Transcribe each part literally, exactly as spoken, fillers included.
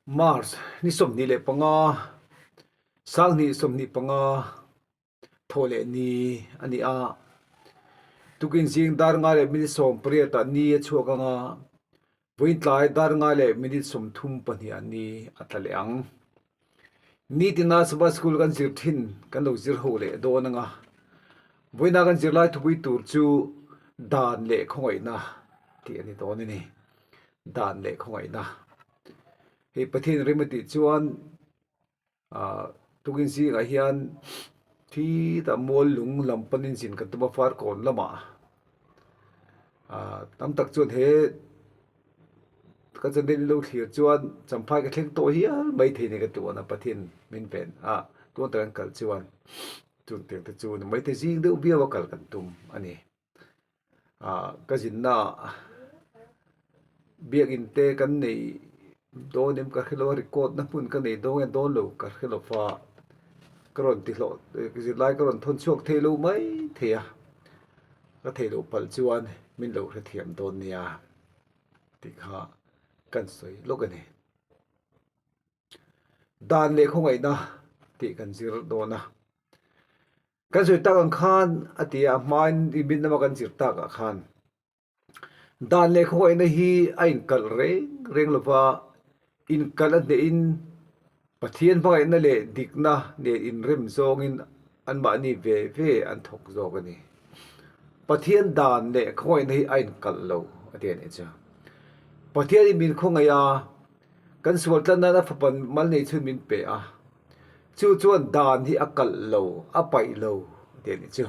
March ni sawmhni le panga, sanghni sawmhni panga, Thawhlehni a ni a. Tukin zing dar nga le minute sawmpariet a ni a chhuak ang a. Vawiin tlai dar nga le minute sawmthum pahni a ni a tla leh ang. Ni tina Sabbath School kan zir ṭhin, kan lo zir ho leh dawn ang a. Vawiina kan zir lai thupui tur chu dan le khawngaihna tih a ni dawn a nih. Dan le khawngaihna. Hei Pathien rem a tih chuan, a, tukin zingah hian thi ta mual lung lam panin zin kan tum a, Farkawn lamah. A, tam tak chuan he ka chan den lo thlir chuan Champhai ka thleng tawh hial mai thei ni ka tuan a, Pathien min ven a, tuan tak an kal chuan chun tiang te chu ni mai thei, zing deuh viau a kal kan tum a ni. A, ka zinna biak in te kan nei dawn em ka hre lo a, record na hmun ka nei dawn em dawn lo ka hre lo va, ka rawn ti hlawh, zirlai ka rawn thawn chhuak thei lo mai thei a, ka thei lo palh chuan min lo hrethiam dawn nia tih kha kan sawi lawk a ni. Dan le khawngaihna tih kan zir dawn a. Kan sawi tak ang khan a ti a, hmain i min lama kan zir tak ah khan dan le khawngaihna hi a inkalh reng reng lo va, inkalh a hnehin Pathien hmangaihna leh dikna nen inrem zawngin anmahni ve ve an thawk zawk a ni. Pathian dan leh khawngaihna hi a inkalh lo a ti a ni chu. Pathianin min khawngaih a, kan sual tlan nan a fapa mal nei chhun min pe a, chu chuan dan hi a kalh lo, a paih lo a ti a ni chu.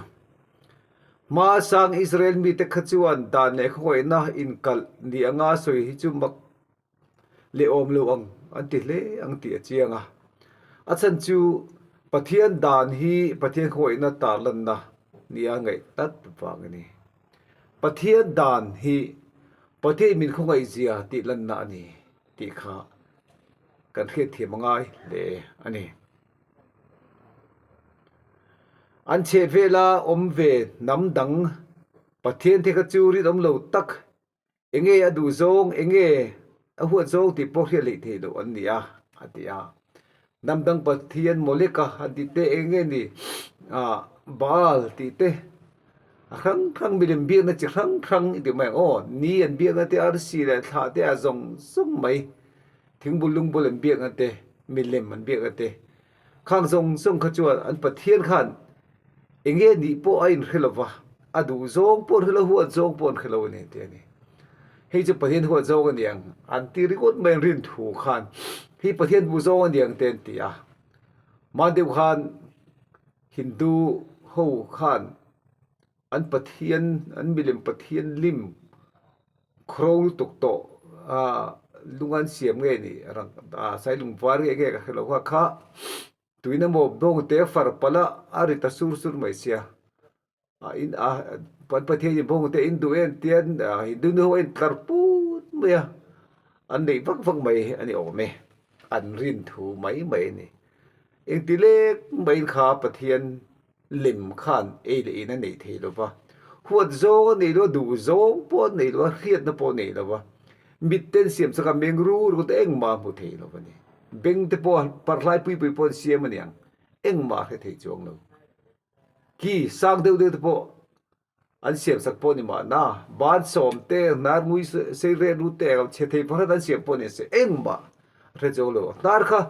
Hma sang Israel mite kha chuan dan leh khawngaihna inkalh ni anga sawi hi chu mak leh awm lo ang an ti hle ang tih a chiang a. A chhan chu Pathian dan hi Pathian khawngaihna tarlanna nia ngaih tlat vang a ni. Pathian dan hi Pathian min khawngaih zia tihlanna a ni tih kha kan hriatthiam a ngai hle a ni. An chhehvela awm ve hnam dang Pathian te kha chu rinawm lo tak, enge a duh zawng, enge a huat zawng tih pawh hriat leh thei lo an ni a, a ti a. Hnam dang pathian Moleka an tih te, enge ni, a, Baal tih te, a hrang hrang, milem biakna chi hrang hrang i ti mai ang aw, ni an biakna te, arsi leh thla te a zawng zawng mai, thingbul lungbul an biakna te, milem an biakna te, khang zawng zawng kha chuan an Pathian khan enge nih pawh a inhre lo va, a duh zawng pawh an hre lo, huat zawng pawh an hre lo a ni tih a ni. Hei chu Pathian huat zawng a ni ang an ti ringawt mai, an rin thu khan hi Pathian duh zawng a ni ang te an ti a. Hma deuh khan Hindu ho khan an pathian, an milem pathian lim khro lutuk tawh, a, lung an siam nge ni, rang, a, sailung var nge nge ka hre lo kha kha. Tuin emaw bawngte far pala a ri ta sur sur mai sia. A, in, a, Pathianin bawngte in duh en tian, a, Hindu nu ho in tlar put mai a. An nei vak vak mai a ni awm e. An rin thu mai mai a ni. Engti lek mai kha Pathian lem khan ei leh in a nei thei lo va. Huat zawng a nei lo, duh zawng pawh a nei lo, hriatna pawh a nei lo va. Mit ten siam saka meng ru ru te engmah hmu thei lo va ni. Beng te pawh parhlai pui pui pawh an siam a ni ang. Engmah hre thei chuang lo. Ki sang deuh deuh te pawh an siam sak pawh ni mah na. Ban sawm te, hnar ngui se-, sei re ru te, che thei pawh hre an siam pawh ni se. Engmah hre chuang lo. Hnar kha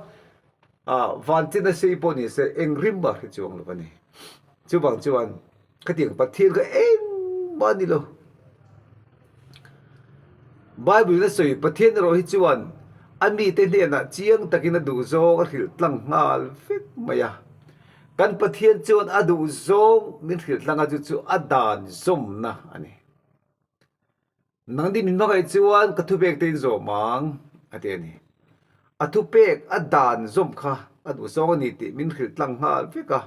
a, van china sei pawh ni se, eng rim mah hre chuang lo va ni. Chuvang chuan, ka tiang Pathian kha engmah ni lo. Bible-in a sawi, Pathian erawh hi chuan, a mite hnenah chiang takin a duh zawng a hrilh tlang nghal vek mai a. Kan Pathian chuan a duh zawng min hrilh tlang a, chu chu a dan zawmna a ni. Nangni min hmangaih chuan ka thupek te in zawm ang, a ti a ni. A thupek a dan zawm kha a duh zawng a ni tih min hrilh tlang nghal vek a.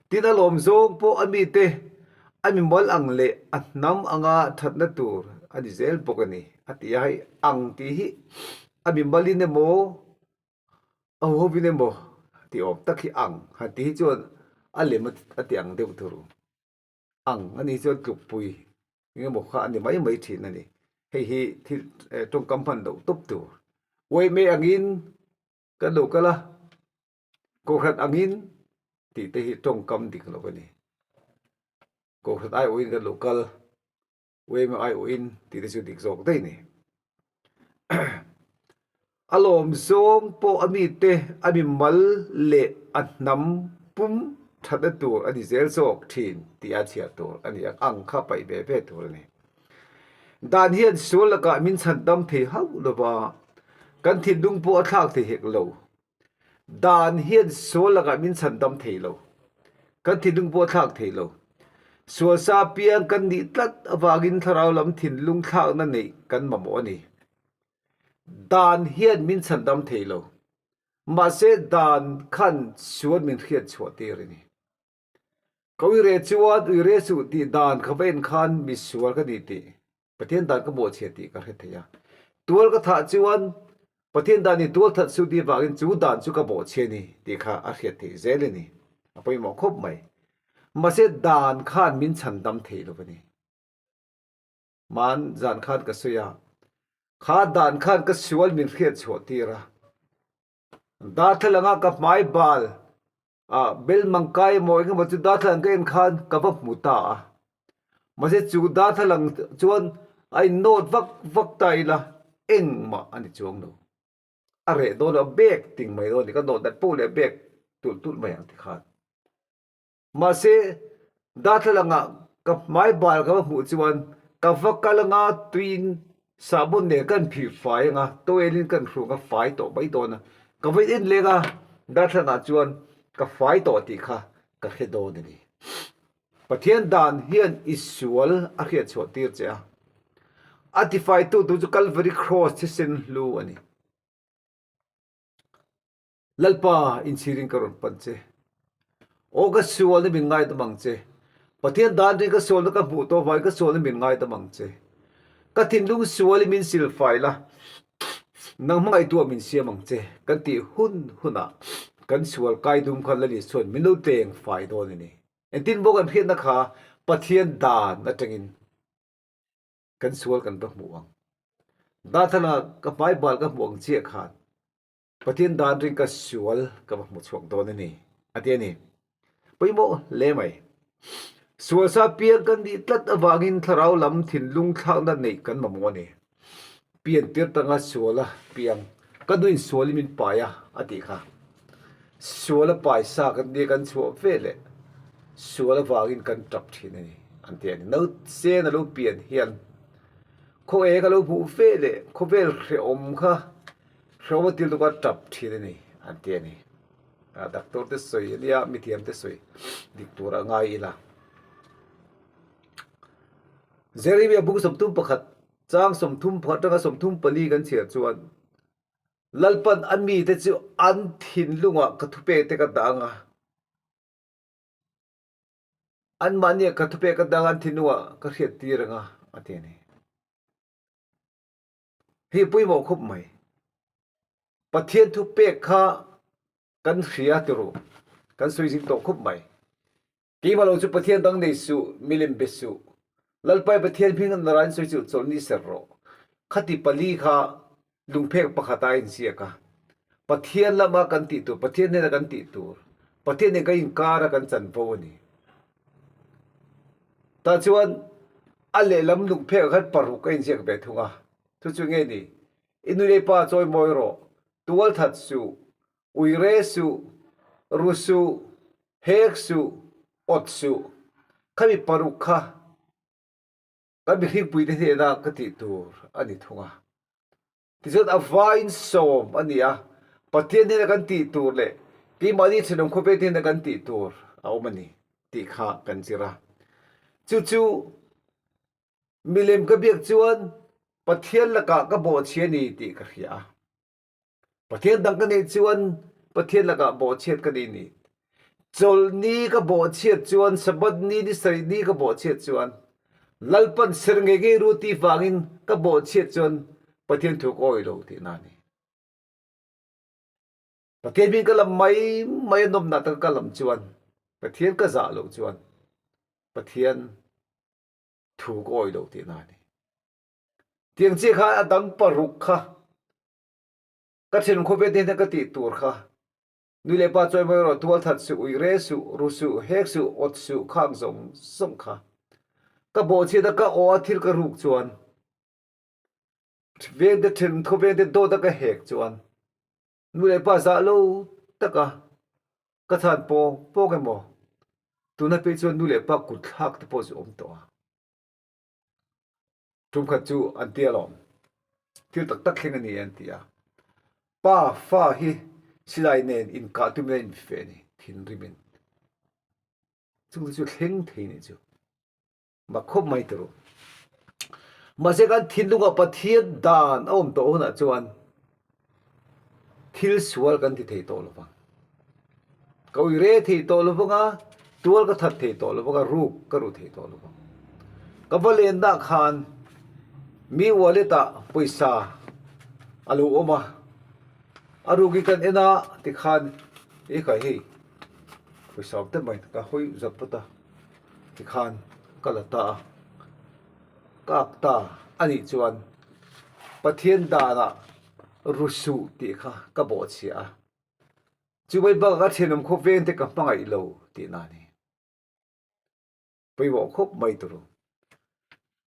Tin, a lawm zawng pawh a mite a mimal ang leh a hnam anga ṭhatna tur a ni zel bawk a ni, a ti a. Hei ang tih hi a mimalin emaw, a huhovin emaw ti awm tak hi ang han tih hi chuan a lem a, a ti ang deuh tur. Ang a ni chuan tlukpui engemaw kha a ni mai mai ṭhin a ni. Hei hi thil, eh, ṭawngkam hman loh tawp tur. Uaime angin kan lo kal a, kohran angin tih te hi ṭawngkam ding lo a nih. Kohran aiawhin kan lo kal, uem aiawhin tih te chu dik zawk dai a nih. A lawm zawng pawh a mite a mimal le a hnam pum ṭhatna tur a ni zel zawk ṭhin tia chhiar tur a ni ang, ang kha paih ve ve tur a nih. Dan hian sual lakah min chhandam thei hauh lo va, kan thinlung pawh a thlak thei hek lo. Dan hian sual lakah min chhandam thei lo. Kan thinlung pawh a thlak thei lo. Sual sa piang kan nih tlat avangin thlarau lam thinlung thlakna neih kan mamawh a ni. Dan hian min chhandam thei lo. Mahse, dan khan sual min hriat chhuah tir a ni. Ka uire chuan uire suh tih dan ka va en khan misual ka ni tih, Pathian dan ka bawhchhia tih ka hre thei a. Tual ka thah chuan Pathian dan in tual that suh tih vangin chu dan chu ka bawhchhia a ni tih kha a hriat theih zel a ni. A pawimawh khawp mai. Mahse, dan khan min chhandam thei lo a ni. Man zan khan ka sawi a, kha dan khan ka sual min hriat chhuah tir a. Darthlalanga ka hmai bal, a, bel mangkai maw engemaw chu darthlalang ka en khan ka va hmu ta a. Mahse, chu darthlalang chuan a innawt vak vak ta ila, engmah a ni chuang lo. A reh dawn a, bek ting mai dawn a ni, ka nawt dat po le bek tulh tulh mai ang ti khan. Mahse, darthlalanga ka hmai bal ka va hmuh chuan ka va kal anga, tuiin sabun nen kan phir fai anga, towelin kan hrung a, fai tawh mai dawn a. Ka va en leng a, darthlalangah chuan ka fai tawh tih kha ka hre dawn a ni. Pathian dan hian i sual a hriat chhuah tir che a. A tifaitu tur chu Calvary Cross thisen hlu a ni. Lalpa, in chhirin ka rawn pan che. Aw ka sualna min ngaidam ang che. Pathian dan aṭangin ka sualna ka hmuh tawh avangin ka sualna min ngaidam ang che. Ka thinlung sualin min silfai la, nang hmangaihtuah min siam ang che, kan tih hun hunah kan sual kai dum khan Lal Isuan min lo tleng fai dawn a ni. Engtin maw kan hriatna kha Pathian dan aṭangin kan sual kan va hmu ang. Darthlalanga ka hmai bal ka hmu ang chiah khan Pathian dan aṭangin ka sual ka va hmu chhuak dawn a ni, a ti a ni. Pawimawh hle mai. Sual sa piang kan nih tlat avangin thlarau lam thinlung thlakna neih kan mamawh a ni. Pian tir tanga suala piang, ka nuin sualin min pai a, a tih kha. Suala paisa kan nia kan chhuah ve leh, sual avangin kan ṭap ṭhin a ni, an ti a ni. Nausen a lo pian hian, khaw eng a lo hmuh ve leh, khawvel hrehawm kha, hrehawm a til tuk a ṭap ṭhin a ni, an ti a ni. A, doctor te sawi a nia, mithiam te sawi dik tura ngai ila. Jeremia bung sawmthum pakhat, chang sawmthum pakhat aṭanga sawmthum pali kan chhiar chuan, Lalpan a mite chu an thinlungah ka thupek te ka dah ang a, anmahniah ka thupek ka dah ang a, an thinlungah ka hriat tir ang a, a ti a ni. Hi pawimawh khawp mai. Pathian thupek kha kan hria ti ru, kan sawi zing tawh khawp mai. Keimah lo chu Pathian dang nei suh, milem be suh. Lalpa Pathian hming narain sawi chu chawlhni ser rawh. Khati pali kha lungphek pakhata inziak a. Pathian lama kan tih tur, Pathian hnena kan tih tur, Pathianin kan inkara kan chanvo a ni. Tah chuan a lehlam lungphek khan paruk a inziak ve thung a. Chu chu nge ni? I nu leh pa chawimawi rawh. Tual that suh, uire suh, ru suh, hek suh, awt suh. Khami paruk kha ka mihringpui te hnena ka tih tur a ni thung a. Tichuan a vaiin sawm a ni a. Pathian hnena kan tih tur leh keimahni ṭhenawm khawvel te hnena kan tih tur a awm a ni tih kha kan zir a. Chu chu milem ka biak chuan Pathian lakah ka bawhchhia a ni tih ka hria a. Pathian dang ka neih chuan Pathian lakah bawhchhiat ka nei a ni. Chawlhni ka bawhchhiat chuan, Sabbath ni, ni sarih ni ka bawhchhiat chuan, Lalpan ser ngei ngei ru tih vangin ka bawhchhiat chuan Pathian thu ka awih lo tihna a ni. Pathian hming ka lam mai mai a, nawmna taka ka lam chuan, Pathian ka zah loh chuan, Pathian thu ka awih lo tihna a ni. Tiang chiah kha a dang paruk kha Ka ṭhen khawvêl te hin ka ti tur kha, nu le pa chawimawi rawh, tualthat suh, uire suh, ru suh, hêk suh, awt suh, khang zawng zawng kha ka bawhchhiat a, ka aw a, thil ka ruk chuan, vêngte ṭhen khawvêl te dawt a ka hêk chuan, nu le pa zah lo taka ka ṭhen pawng pawng emaw, tuna phei chuan nu le pa kut thlak te pawh chu awm tawh a. Ṭum khat chu an ti alawm, thil tak tak thleng a ni an ti a. Pa, fa hi silai nen inkah tumin a infe a ni, thinrimin. Chungte chu thleng thei ni chu. Mak khawp mai tawh. Mahse, kan thinlungah Pathian dan a awm tawh hunah chuan thil sual kan ti thei tawh lo vang. Ka uire thei tawh lo vang a, tual ka that thei tawh lo vang a, ruk ka ru thei tawh lo vang. Ka va lenna khan mi wallet-ah pawisa a lo awm a, a rukin kan en a, tikhan, ei khai hei, pawisa awm te mai ka hawi zat phawt a, tikhan ka la ta a, ka ak ta a nih chuan Pathian dana ru suh tih kha ka bawhchhia a. Chu mai bakah ka ṭhenawm khawvêl te ka hmangaih lo tihna a ni. Pawimawh khawp mai tawh.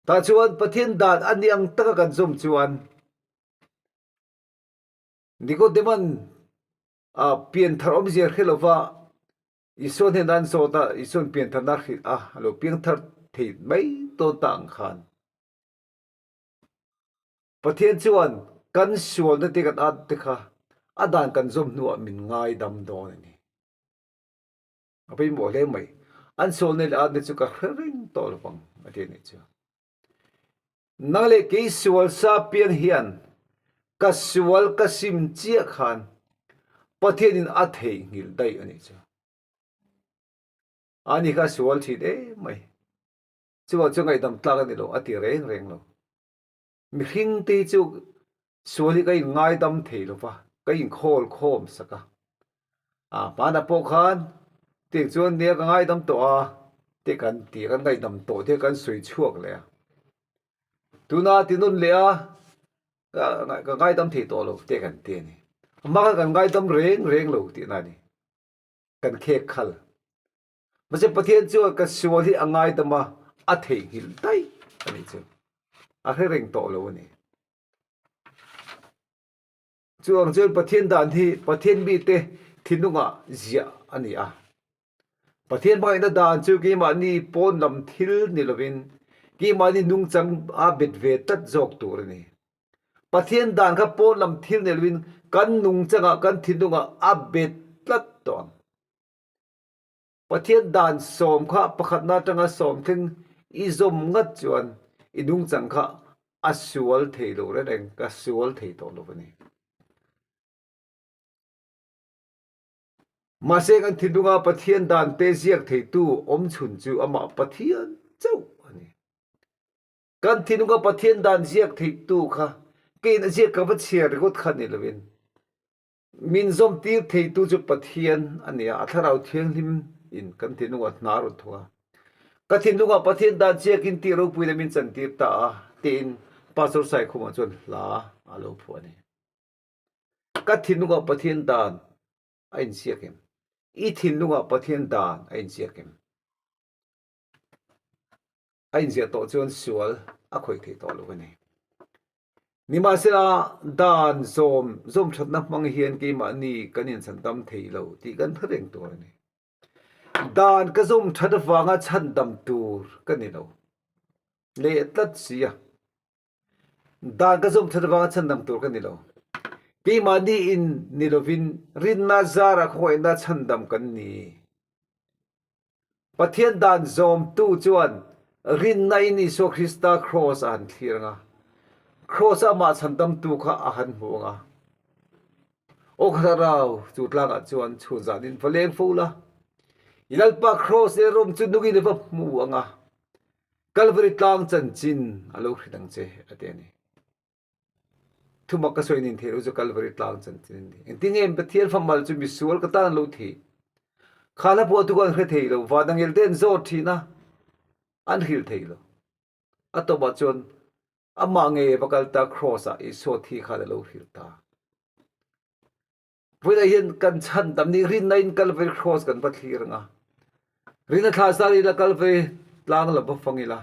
Tah chuan Pathian dan a ni ang taka kan zawm chuan Nicodeman, a, pianthar awmzia hre lova Isua hnena an zawt a, Isuan piantharna hrilh a, a lo piangthar thei mai dawn ta ang khan, Pathian chuan kan sualna te kan at te kha a dan kan zawm hnuah min ngaidam dawn a ni. A pawimawh hle mai. An sualna leh atna chu ka hre reng tawh lo vang, a ti a nih chu. Nang leh kei sual sa piang hian ka sual ka sim chiah khan Pathianin a theihnghilh daih a nih chu. Ani kha sual ṭhin em mai. Chuan chu ngaihdam tlak a ni lo, a ti reng reng lo. Mihring te chu sual hi ka inngaidam thei lo va, ka inkhawl khawm sak a. A hmana pawh khan, tiang chuan nia ka ngaidam tawh a, te kan ti, kan ngaihdam tawh te kan sawi chhuak leh a. Tuna ti nawn leh a, ka, ka ngaidam thei tawh lo te kan ti a ni. Hma khan kan ngaidam reng reng lo tihna a ni. Kan khek khal. Mahse, Pathian chuan ka sual hi a ngaidam a, a theihnghilh daih a ni chu. A hre reng tawh lo a ni. Chuang chuan Pathian dan hi Pathian mite thinlunga ziah a ni a. Pathian hmangaihna dan chu keimahni pawn lam thil ni lovin, keimahni nungchang a bet ve tlat zawk tur a ni. Pathian dan kha pawn lam thil ni lovin, kan nungchangah, kan thinlungah a bet tlat tawh ang. Pathian dan sawm kha pakhatna aṭanga sawm thleng i zawm ngat chuan i nungchang kha a sual thei lo reng reng, ka sual thei tawh lo a ni. Mahse, kan thinlunga Pathian dan te ziak theitu awm chhun chu amah Pathian chauh a ni. Kan thinlunga Pathian dan ziak theitu kha, keiin a ziak ka va chhiar ringawt kha ni lovin, min zawm tir theitu chu Pathian a ni a, a Thlarau Thianghlimin kan thinlunga hnar a thung a. Ka thinlunga Pathian dan ziakin tih ropui na min chan tir ta a, tiin Pastor Saikhuma chuan hla a lo phuah a ni. Ka thinlunga Pathian dan a inziak em? I thinlunga Pathian dan a inziak em? A inziak tawh chuan sual a khawih thei tawh lo a ni. Nimahsela, dan zawm, zawm ṭhatna hmang hian keimahni kan inchhandam thei lo tih kan hre reng tur a ni. Dan ka zawm ṭhat avanga chhandam tur ka ni lo. Leh tlat si a. Dan ka zawm ṭhat avanga chhandam tur ka ni lo. Keimahni in ni lovin, rinna zara khawihna chhandam kan ni. Pathian dan zawmtu chuan rinna in Isua Krista Kraws a han thlir ang a. Kraws amah chhandamtu kha a han hmu ang a. Aw ka Thlarau, chu tlangah chuan chhun zanin va leng fo la. I Lalpa Kraws le rum chu nungin i va hmu ang a. Calvary tlang chanchin a lo hrilh ang che, a ti a ni. Thumak ka sawi nin thei lo chu Calvary tlang chanchin a ni. Engtin nge Pathian famal chu misual ka tan lo thei? Kha hla pawhtu kan hre thei lo, van angel te an zawt ṭhin a, an hrilh thei lo. A tawpah chuan amah ngei va kal ta, Kraws-ah Isua thi khan a lo hrilh ta. Vawiin hin kan chhandam ni, rinna in Calvary Cross kan va thlir ang a. Rinna thla sari la Calvary tlang la va fang ila.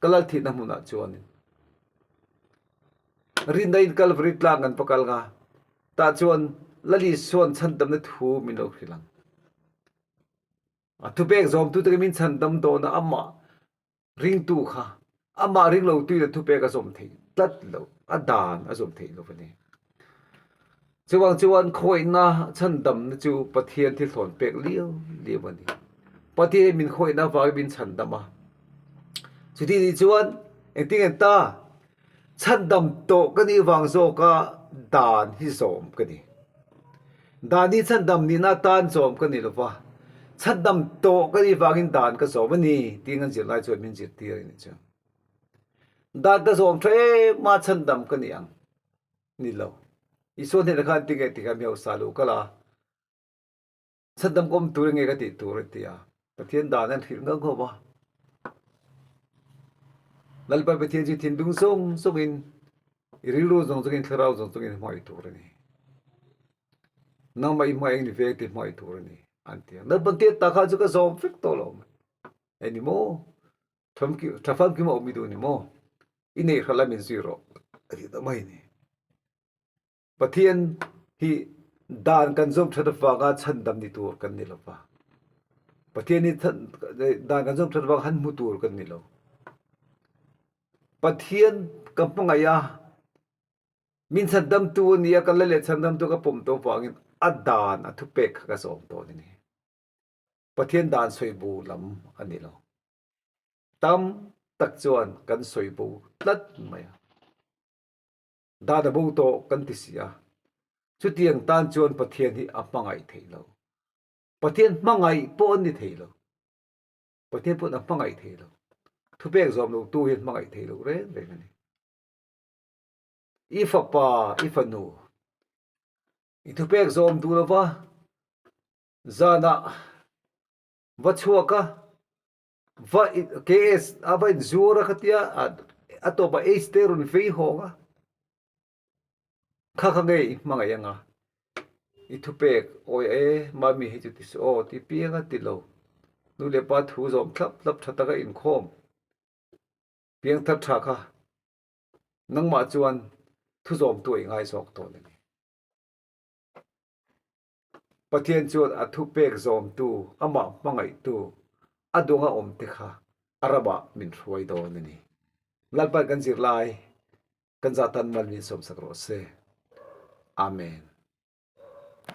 Ka lal thina hmuna chuan. Rinna in Calvary tlang kan va kal ang a. Tah chuan Lal Isuan chhandamna thu min lo hril ang. A thupek zawmtu te min chhandam dawn a, ama ringtu kha, ama ring lo tuin a thupek a zawm thei tlat lo, a dan a zawm thei lo a ni. Chuvang chuan khawihna chhandamna chu Pathian thil thlawn pek liau liau a ni. Pathian min khawihna vang min chhandam a. Chuti ni chuan, engtin nge ta, chhandam tawh ka nih vang zawka dan hi zawm ka ni. Dan hi chhandam nihna tan zawm ka ni lo va. Chhandam tawh ka nih vangin dan ka zawm a ni, tiin kan zir lai chuan min zir tir a ni chu. Dan ka zawm ṭha em a, chhandam ka ni ang. Ni lo. Isua hnena khan ti nge ti kha mi hausa lo kal a. Chhandam ka awm tur nge ka tih tur a ti a. Pathian dan an hrilh ngang ho va. Lalpa Pathian chu thil dang zawng zawngin, i rilru zawng zawngin, thlarau zawng zawngin hmangai tur a ni. Nangmah i hmangai ang ni vek ti hmangai tur a ni, an ti a. Lalpa Pathian ta kha chu ka zawm vek tawh lo. Ei ni maw? Ṭha famkim a awm i duh ni maw? I neih hral a min zui rawh, a ti ta mai ni. Pathian hi dan kan zawm ṭhat avanga chhandam ni tur kan ni lo va. Pathian hi chhan-, dan kan zawm ṭhat avanga han hmu tur kan ni lo. Pathian ka hmangai a, min chhandamtu a ni a, ka la leh chhandamtu ka pawm tawh vangin a dan, a thupek kha ka zawm tawh a ni. Pathian dan sawi bu lam a ni lo. Tam tak chuan kan sawi bu tlat mai a. Dan a bo tawh kan ti si a. Chutiang tan chuan Pathian hi a hmangai thei lo. Pathian hmangai pawh a ni thei lo. Pathian pawh a hmangai thei lo. Thupek zawm lo tu hian hmangai thei lo reng reng a ni. I fapa, i fanu, i thupek zawm duh lo va, zana va chhuak a, va i-, K S a va inzuar a ka tia, a, a tawpa H te rawn vei hawng a. Kha kha nge i hmangai anga? I thupek, awi e, mami hi chu ti si aw, ti piang a ti lo. Nu le pa thu zawm thlap thlap ṭha taka inkhawm. Piangthar ṭha kha nangmah chuan thu zawmtu ei ngai zawk tawh a ni. Pathian chuan a thupek zawmtu, amah hmangaihtu, a dawng a awm te kha a ramah min hruai dawn a ni. Lalpan kan zirlai kan zah tan mal min sawmsak rawh se. Amen.